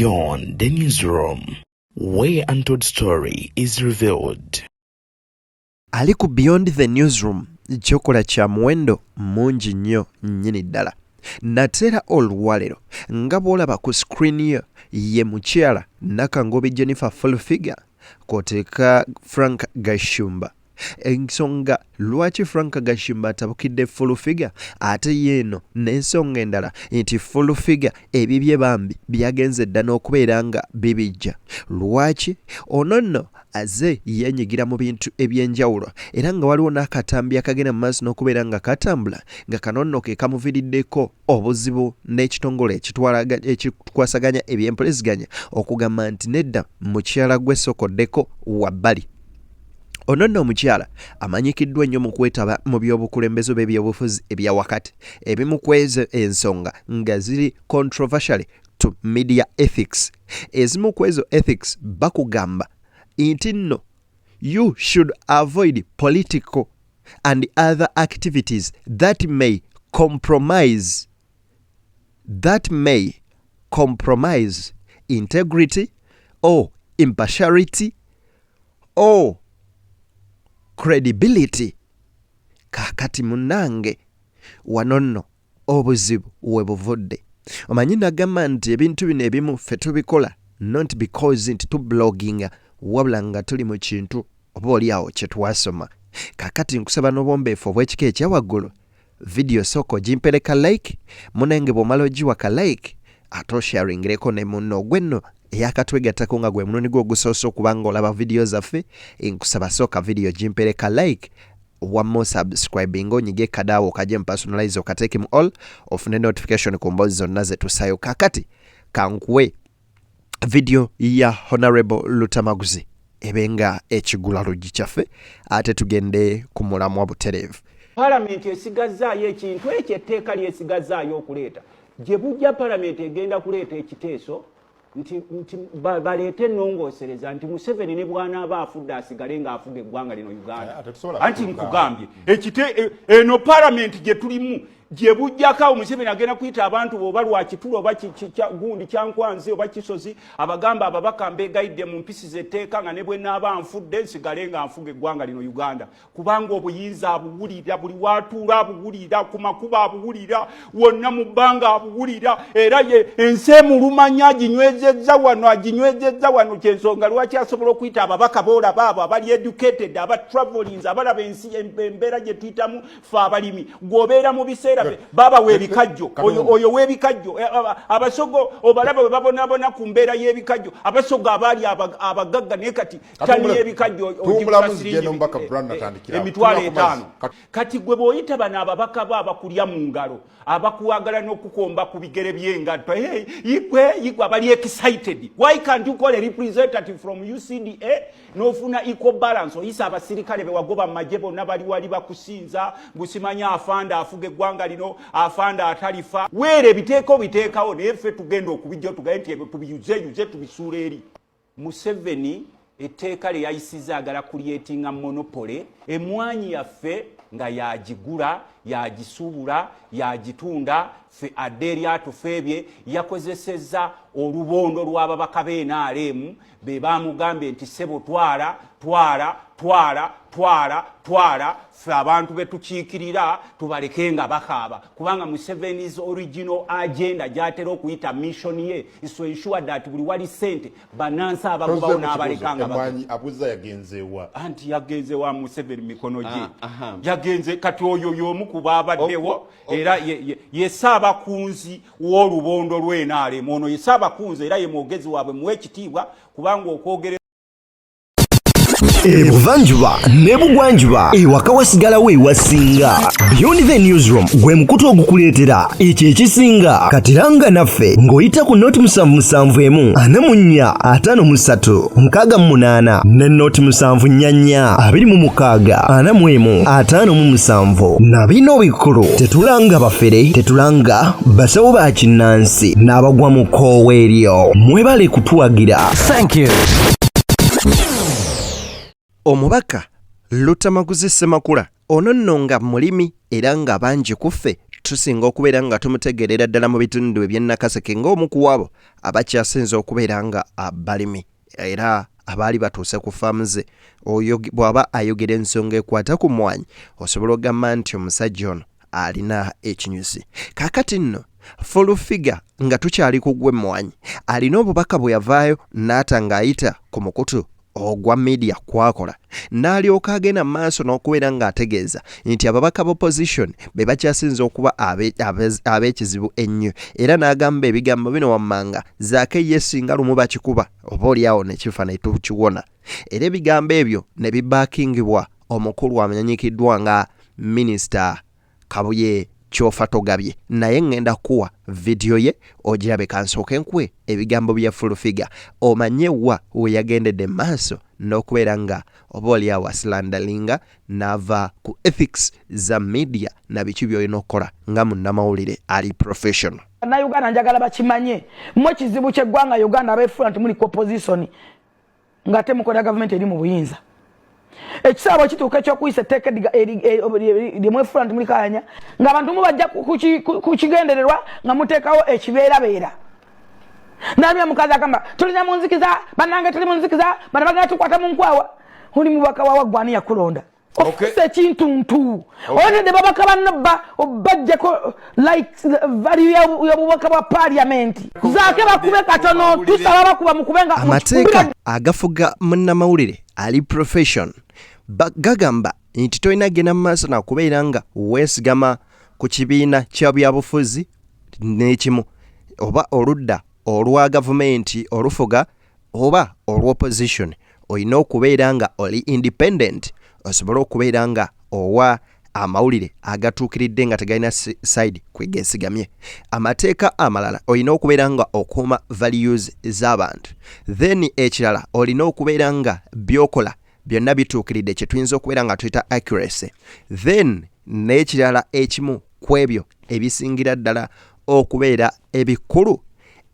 Beyond the Newsroom, where untold story is revealed. Ali ku Beyond the Newsroom, kyokola kya muwendo mungi nnyo nnyini ddala. Nateera olwaleero nga bw'olaba ku screen yo ye mukyala Nakanguubi Jennifer Full Figure kw'oteeka Frank Gashumba. Ensonga lwaki Frank Gashumba atabukidde Full Figure ate yeeno n'ensonga endala nti Full Figure ebibye bambi byagenze dda n'okubeera nga bibijja. Lwaki ono nno azze yeenyigira mu bintu eby'enjawulo era nga waliwo n'akatambi akagenda mu maaso n'okubeera nga katambula nga kano nno ke kamuviiriddeko obuzibu n'ekitongole ekikwasaganya ebyempuliziganya okugamba nti nedda mukyala gwe sokoddeko wabbali. Ono nno omukyala amanyikiddwa ennyo mu kwetaba mu by'obukulembeze oba ebyobufuzi ebya wakati, ebimu ku ezo ensonga nga ziri controversially to media ethics. Ezimu ku ezo ethics bakugamba nti nno you should avoid political and other activities that may compromise integrity or impartiality or credibility. Kaakati munnange, wano nno obuzibu we buvudde. Omanyi nagamba nti ebintu bino ebimu ffe tubikola not because nti tubloginga, wabula nga tuli mu kintu oba oli awo kye twasoma. Kaakati nkusaba n'obwombeefu obw'ekika ekyawaggulu, vidiyo sooka ogimpereka like. Munange, bw'omala ogiwa ka like, ate osharingireko ne munno. Ogwe nno eyakatwegattako nga gwe mulundi gwe ogusoose okuba nga olaba vidiyo zaffe, nkusaba sooka vidiyo gimpereka like, wamma osubscribing, onyige kadaawo okajje mu personalize, okateeke mu all, ofune notification ku mboozi zonna ze tussayo. Kaakati kankuwe vidiyo ya Honorable Lutamaguzi ebe nga ekigula luggi kyaffe, ate tugende ku mulamwa butereevu. Palamenti esigazzaayo ekintu ekyo, etteeka lyesigazzaayo okuleeta. Gye bujja palamenti egenda kuleeta ekiteeso nti baleete ennongoosereza nti Museveni ne bw'anaaba afudde asigale ng'afuga eggwanga lino Uganda. Ate tusobola Anti kutuuka. Nkugambye eno palamenti gye tulimu, gye bujjako awo Museveni agenda kuyita abantu oba lwakitula oba gundi Kyankwanzi oba Kisozi, abagamba, "Ababaka, mbegayidde mu mpisi z'etteeka nga ne bwe naaba nfudde nsigale nga nfuga eggwanga lino Uganda," kubanga obuyinza abuwulira buli watuula, abuwulira ku makubo, abuwulira wonna mu bbanga, abuwulira. Era ye ensi emulumanya, aginywezezza wano, aginywezezza wano. Kyensonga lwaki asobola okuyita ababaka boolaba abo abali educated, aba travelings, abalaba ensi embeera gye tuyitamu fe abalimi. Gweobeera mu biseera babawa ebikajjo. Oyo w'ebikajjo, Abasogo obalaba bwe babonabona ku mbeera y'ebikajjo. Abasogo abaali abagagga, naye kati tani y'ebikajjo ogigula Tuwumulamu, siringi nzije n'omubaka Brown natandikira awo. emitwalo Tunywa ku mazzi. 5. Kati gwe bw'oyita bano ababaka bo abakulya mu ngalo, abakuwagala n'okukomba ku bigere by'engatto, hey, igwe igwe abali excited, why can't you call a representative from UCDA n'ofuna equal balance? Oyisa abasirikale bewagoba mu magye bonna bali wali bakusinza, ngusimanya afanda afuga eggwanga lino, afanda atalifa. Weera ebiteeka obiteekawo, naye ffe tugenda okubijja tugaye nti ebyo tubiyuzeyuze, tubisuula eri. Museveni etteeka lye yayisiza agala creatinga monopoly. Emwanyi yaffe nga yagigula, yagisuubula, yagitunda, ffe adde eri atufeebye. Yakozesezza olubondo lw'ababaka b'NRM be bamugambye nti, "Ssebo, twala, twala, twala, twala, twala, ffe abantu be tukiikirira tubaleke nga bakaaba," kubanga Museveni's original agenda gyatera okuyita mission ye is to ensure that buli wali sente bannansi abagobawo n'abaleka nga Emwanyi abuza yagenzeewa? Anti yagenze wa Museveni mikono gye. Ah, aha. Yagenze kati oyo y'omu ku baabaddewo, era ye ssaabakunzi w'olubondo lw'NRM. Ono ye ssaabakunzi era ye mwogezi waabwe, muwe ekitiibwa kubanga okwogera Ebuvanjuba n'ebugwanjuba, ewaka wasigalawo ewasinga. Beyond the Newsroom gwe mukutu ogukuleetera ekyo ekisinga. Katiranga naffe ng'oyita ku 077 44 53 68 ne 074 26 41 57. Na bino bikulu: tetulanga bafere, tetulanga basawo ba kinnansi n'abagwa mu kkoowa eryo. Mwebale kutuwagira. Thank you. Omubaka Lutamaguzi Ssemakula ono nno nga mulimi era nga bangi ku ffe. Tusinga okubeera nga tumutegeerera ddala mu bitundu eby'e Nakaseke ng'omu ku abo abakyasinze okubeera nga abalimi era abaali batuuse ku faamu ze. Oyo bw'aba ayogera ensonga ekwata ku mmwanyi osobola okugamba nti omusajja ono alina ekinyusi. Kaakati nno Full Figure nga tukyali ku gw'emmwanyi alina obubaka bwe yavaayo n'ata ng'ayita ku mukutu ogwa media kwakola n'alyoka agenda mu maaso n'okubeera ng'ategeeza nti ababaka b'opposition be bakyasinze okuba ab'ekizibu ennyo era n'agamba ebigambo bino wammanga Zaake ye singa lumu bakikuba oba olyawo ne kifa ne tukiwona era ebigambo ebyo ne bibaakingibwa omukulu amanyikiddwa nga minisita Kabuye Kyofatogabye naye ngenda kukuwa vidiyo ye ogirabe kansooke nkuwe ebigambo bya Full Figure omanye wa weyagendedde maaso n'okubeera nga oba olyawo asilandalinga n'ava ku ethics za media na biki by'olina okukola nga munnamawulire ali professional. Bannayuganda njagala bakimanye mwe kizibu ky'eggwanga Uganda abeefuula nti muli ku opposition nga temukolera gavumenti eri mu buyinza ekiseera bwe kituuka ekyokuyisa etteeka lyemwefuula nti mulikayanya ng'abantu mubajja ku kigendererwa nga muteekawo ekibeerabeera nabye omukazi agamba tulina mu nzikiza bannange tuli mu nzikiza bano bagenda tukwata mu nkwawa oli mubaka wawa gwani yakulonda Ofuse ekintuntu oletedde babaka banno bajjeko like value y'obubaka bwa parliament zaake bakube katono tusaba bakuba mukube nga amateeka agafuga munnamawulire ali profession gagamba nti tolina genda mu maaso nakubeera nga weesigama ku kibiina kya byabufuzi n'ekimu oba oludda olwa gavumenti olufuga oba olwa opposition olina okubeera nga oli independent osobole okubeera nga owa amawulire agatuukiridde nga tegalina side kwegesigamye. Amateeka amalala olina okubeera nga okuuma values z'abantu, then ekirala olina okubeera nga byokola byonna bituukiridde kyetuyinza okubeera nga tuyita accuracy, then n'ekirala ekimu ku ebyo ebisingira ddala okubeera ebikulu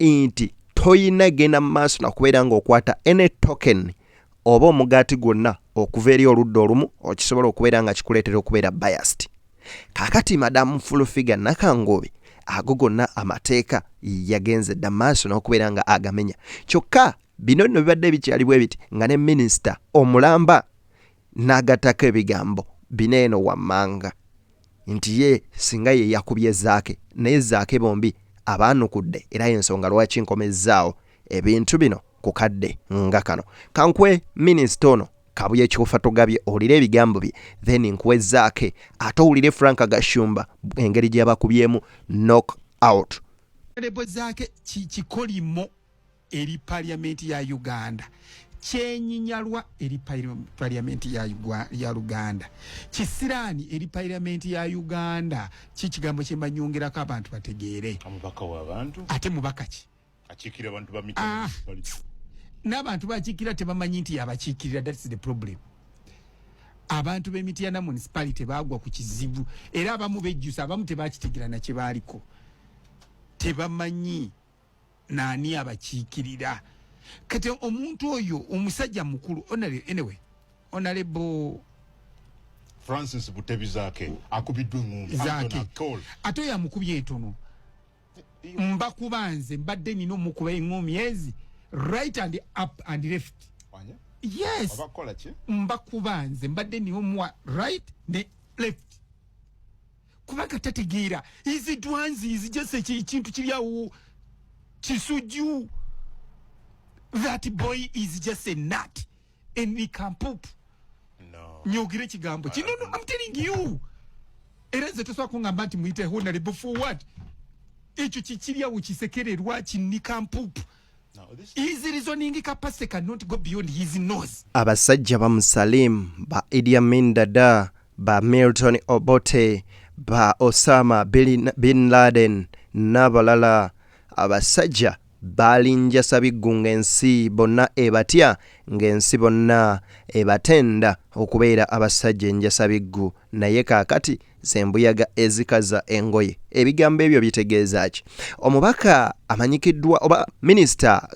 nti toyina genda mu maaso nakubeera ng'okwata any token oba omugaati gwonna okuva eri oludda olumu okisobola okubeera nga kikuleetera okubeera biased. Kaakati Madamu Full Figure Nakanguubi ago gonna amateeka yagenze dda maaso n'okubeera nga agamenya. Kyokka bino nno bibadde bikyali bwe biti nga ne minisita omulamba n'agattako ebigambo bino eno wammanga nti ye singa ye yakubye Zaake naye Zaake bombi abaanukudde era y'ensonga lwaki nkomezzaawo ebintu bino ku kadde nga kano. Kankuwe minisita ono Kabuye Kyofatogabye owulire ebigambo bye then nkuwe Zaake ate owulire Frank Gashumba engeri gye yabakubyemu knock out. Honorable Zaake kikolimo eri parliament ya Uganda, kyenyinyalwa eri parliament ya Uganda, kisiraani eri parliament ya Uganda. Kikigambo kye mbanyongerako abantu bategeere. Omubaka w'abantu ate mubaka ki? Akiikirira abantu ba Mityana. N'abantu bakiikirira tebamanyi nti yabakiikirira. That's the problem. Abantu b'e Mityana municipality baagwa ku kizibu era abamu bejjusa, abamu tebakitegera na kye baaliko, tebamanyi naani abakiikirira. Kati omuntu oyo omusajja mukulu, anyway, Honorable Francis Butebi Zaake akubiddwa eŋŋumbi. Zaake ate oyo amukubye entono mbakuba nze mbadde nina omukuba eŋŋumi ezi right and up and left. Yes, mbakuba nze mbadde nina omuwa right ne left kubanga tategeera. Izi dwanzi izi just ekintu kiri awo kisuju. That boy is just a nut and he can poop. No. Nyogere ekigambo ki? No, no, I'm telling you. Era nze tosobola kungamba nti muyite honorable for what? Ekyo kikiri awo kisekererwa kinika mpupu. His reasoning capacity cannot go beyond his nose. Abasajja ba Musalim, ba Idi Amin Dada, ba Milton Obote, ba Osama bin Laden n'abalala abasajja baali njasabiggu ng'ensi bonna ebatya, ng'ensi bonna ebatenda okubeera abasajja enjasabiggu, naye kaakati ze mbuyaga ezikaza engoye. Ebigambo ebyo bitegeeza ki? Omubaka amanyikiddwa oba minisita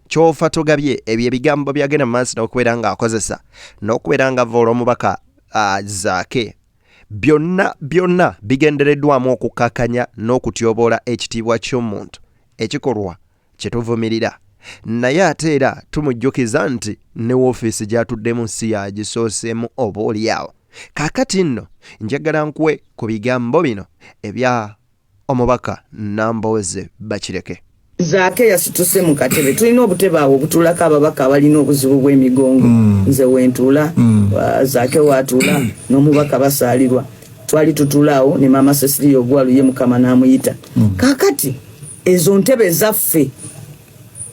Kyofatogabye ebyo ebigambo byagenda mu maaso n'okubeera ng'akozesa n'okubeera ng'avvoola omubaka Zaake. Byonna byonna bigendereddwamu okukkakkanya n'okutyoboola ekitiibwa ky'omuntu, ekikolwa kye tuvumirira. Naye ate era tumujjukiza nti ne woofiisi gy'atuddemu si y'agisooseemu oboolyawo. Kaakati nno njagala nkuwe ku bigambo bino ebya Omubaka Nambooze Bakireke. Zaake yasituse mu katebe. Tulina obutebe awo obutuulako ababaka abalina obuzibu bw'emigongo. Nze wentuula, Zaake waatuula, n'omubaka Basaalirwa. Twali tutuula awo ne Maama Cecilia Ogwalu, ye Mukama n'amuyita. Kaakati ezo ntebe zaffe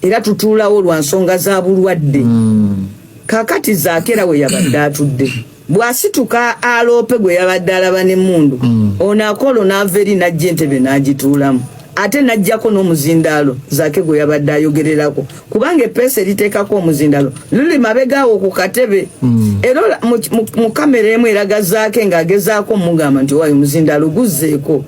era tutuulawo lwa nsonga za bulwadde. Kaakati Zaake era we yabadde atudde, bw'asituka aloope gwe yabadde alaba n'emmundu, ono Akolo n'ava eri n'ajja entebe n'agituulamu, ate n'aggyako n'omuzindaalo Zaake gwe yabadde ayogererako, kubanga eppeesa eriteekako omuzindaalo luli mabega awo ku katebe. Era mu kamera emu eraga Zaake ng'agezaako omugamba nti owaayo omuzindaalo guzzeeko.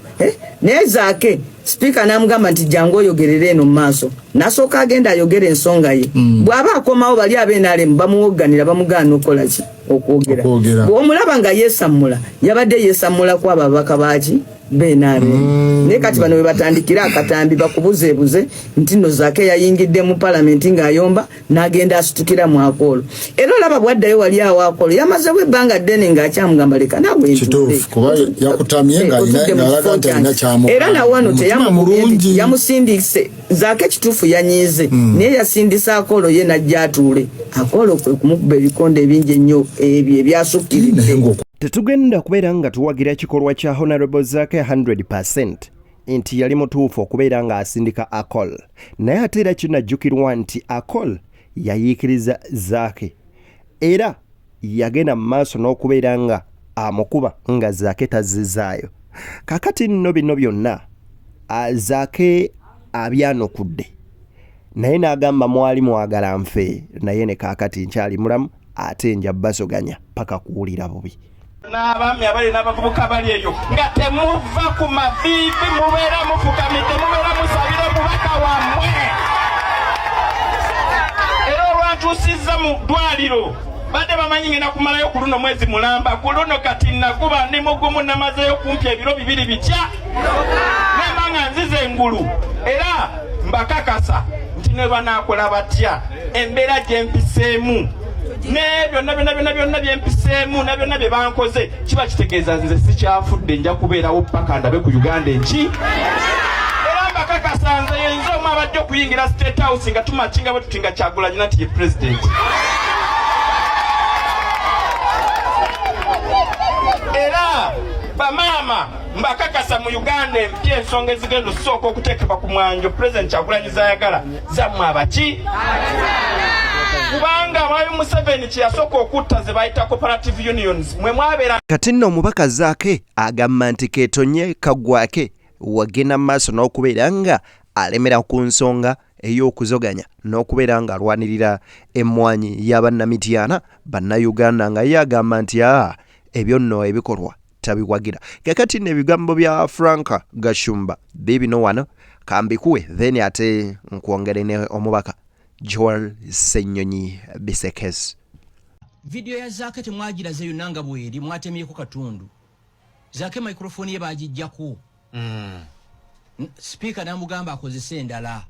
Naye Zaake sipiika n'amugamba nti jangu oyogerere eno mu maaso, n'asooka agenda ayogera ensonga ye. Bw'aba akomawo bali ab'NRM bamuwogganira, bamugaana okukola ki? Okwogera. Bw'omulaba nga yeesammula, yabadde yeesammula ku abo ababaka baaki b'NRM. Naye kati bano we batandikira akatambi bakubuzeebuze nti nno Zaake yayingidde mu palamenti ng'ayomba n'agenda asitukira mu Akolo. Era olaba bw'addayo wali awo Akolo yamazewo ebbanga ddene ng'akyamugamba leka naawe ntuule. Kituufu, kuba yakutamye Eh, ng'alina otudde mu ng'alaga kifo nti alina kyange. kyamugamba. Era na wano Omutima teyamukubye nti mulungi. yamusindise Zaake, kituufu yanyiize, naye yasindise Akolo ye n'ajja atuule. Akolo kwe kumukuba ebikonde ebingi ennyo ebyo ebyasukkiridde. Naye ng'oku Tetugenda kubeera nga tuwagira kikolwa kya Honorable Zaake 100% nti yali mutuufu okubeera ng'asindika Akol, naye ate era kinajjukirwa nti Akol yayiikiriza Zaake era yagenda mu maaso n'okubeera nga amukuba nga Zaake tazzizaayo. Kaakati nno bino byonna Zaake abyanukudde, naye n'agamba mwali mwagala nfe, naye ne kaakati nkyali mulamu ate nja basoganya paka kuwulira bubi. N'abaami abali n'abavubuka bali eyo nga temuva ku maviivi, mubeera mufukamidde, mubeera musabira omubaka wammwe. Era olwantuusizza mu ddwaliro badde bamanyi ngenda kumalayo ku luno mwezi mulamba, ku luno kati nakuba ndi mugumu, namazeyo kumpi ebiro 2 bitya namba nga nzize engulu. Era mbakakasa nti ne banaakola batya, embeera gye mpiseemu ne byonna byonna byonna byonna bye mpiseemu na byonna bye bankoze kiba kitegeeza nze sikyafudde, nja kubeerawo paka ndabe ku Uganda enki. Era mbakakasa nze yenze omu abajja okuyingira State House nga tumakinga bwe tuti nga Kyagulanyi nati ye president. Era bamaama mbakakasa mu Uganda empya ensonga ezigenda okusooka okuteekebwa ku mwanjo President Kyagulanyi zayagala zammwe abaki, kubanga Mwami Museveni kye yasooka okutta ze bayita cooperative unions mwe mwabeera. Kati nno omubaka Zaake agamba nti keetonye kaggwake wagenda mu maaso n'okubeera nga alemera ku nsonga ey'okuzoganya n'okubeera ng'alwanirira emmwanyi y'abannamityana bannayuganda, nga ye agamba nti ebyo nno ebikolwa tabiwagira. Kakati nno ebigambo bya Frank Gashumba biibino wano, kambikuwe then ate nkwongere ne omubaka Joel Ssenyonyi Bisekezi. Vidiyo ya Zaake temwagiraze yonna nga bweri, mwatemyeko katundu. Zaake microphone ye bagijjako. Sipiika n'amugamba akozese endala.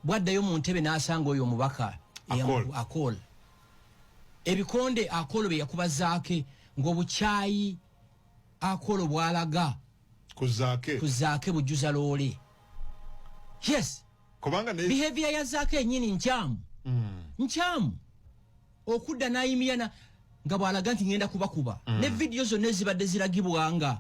Bw'addayo mu ntebe n'asanga oyo omubaka Akol. Akol. Ebikonde Akolo bye yakuba Zaake ng'obukyayi Akolo bw'alaga ku Zaake, ku Zaake bujjuza loole. Yes. Kubanga ne behavior ya Zaake yennyini nkyamu. Nkyamu. Okudda n'ayimira nga bw'alaga nti ngenda kubakuba. Ne vidiyo zonna ezibadde ziragibwa nga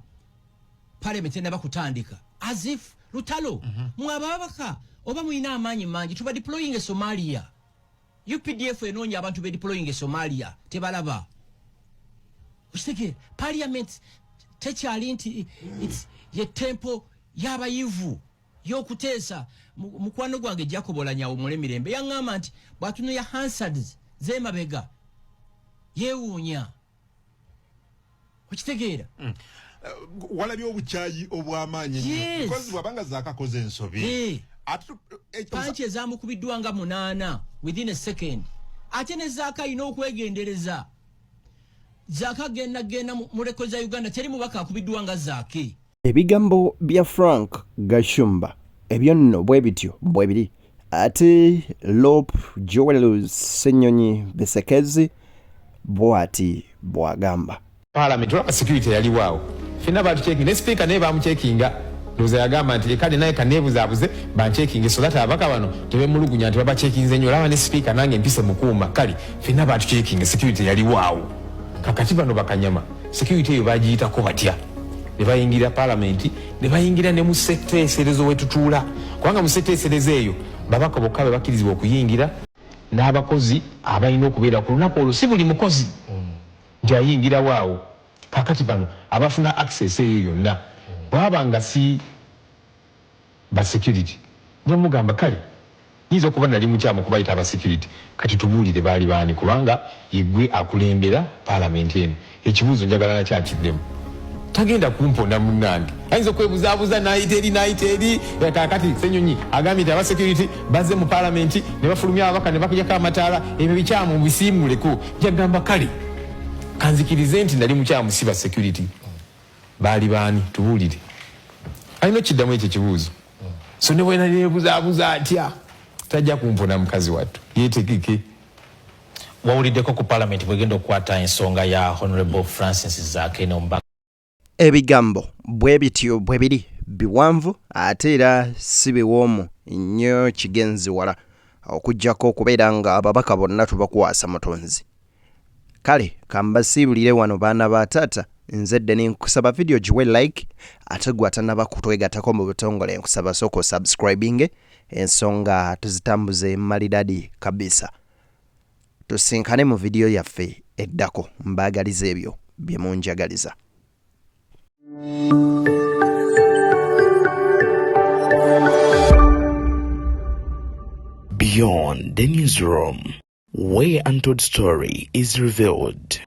parliament tennaba kutandika, as if lutalo. Mwe ababaka oba mulina amaanyi mangi, tuba deploying e Somalia. UPDF enoonya abantu be deploying e Somalia tebalaba. Okitegeera, parliament tekyali nti it's ye temple y'abayivu y'okuteesa. Mukwano gwange Jacob Olanyawo Mulemirembe yaŋŋamba nti bw'atunuya Hansards z'emabega yeewuunya. Okitegeera? Walabye obukyayi obw'amaanyi ennyo. Yes. Because bw'abanga Zaake akoze ensobi. Ate Panki ezamukubiddwa nga 8 within a second. Ate ne Zaake alina okwegendereza. Zaake agenda genda mu record za Uganda teri mubaka akubiddwa nga Zaake. Ebigambo bya Frank Gashumba ebyo nno bwe bityo bwe biri. Ate Lop Joel Ssenyonyi Besekezi bw'ati bw'agamba. Parliament olaba security yaliwo awo fenna batucekinga ne speaker naye bamucekinga ndowooza yagamba nti kale naye kaneebuzaabuze bancekinge so that ababaka bano tebemulugunya nti babacekinze nnyo olaba ne speaker nange mpise mukuuma kale fenna batucekinga security yaliwo awo kakati bano bakanyama security eyo bagiyitako batya ne bayingira palamenti ne bayingira ne mu ssetteeserezo wetutuula kubanga mu ssetteeserezo eyo babaka bokka be bakkirizibwa okuyingira n'abakozi abalina okubeera ku lunaku olwo si buli mukozi nti ayingirawo awo. Kaakati bano abafuna access eyo yonna bwaba nga si ba security nja mugamba kale nyinza okuba nali mukyamu okubayita aba security kati tubuulire baali baani kubanga yeggwe akulembera palamenti eno ekibuuzo njagala nakyo akiddemu tagenda kumpona munnange ayinza okwebuzaabuza n'ayita eri n'ayita eri kaakati Ssenyonyi agambye nti aba security bazze mu palamenti ne bafulumya ababaka ne bakujako amataala ebyo bikyamu bisiimuleko njagamba kale kanzikirize nti nali mukyamu si ba security baali baani tubuulire alina okiddamu ekyo ekibuuzo so ne bwenaneebuzaabuza atya tajja kumpona mukazi wattu yeetegeke wawuliddeko ku palamenti bwegenda okukwata ensonga ya Honorable Francis Zaake n'omubaka Ebigambo bwe bityo bwe biri biwanvu ate era si biwoomu nnyo kigenzi wala okuggyako okubeera nga ababaka bonna tubakwasa Mutonzi. Kale kambasiibulire wano baana ba taata nze Deni nkusaba video giwe like ate gwe atanaba kutwegatako mu butongole nkusaba sooka osubscribinge ensonga tuzitambuze malidadi kabisa. Tusinkane mu vidiyo yaffe eddako mbaagaliza ebyo bye munjagaliza. Beyond the Newsroom, where untold story is revealed.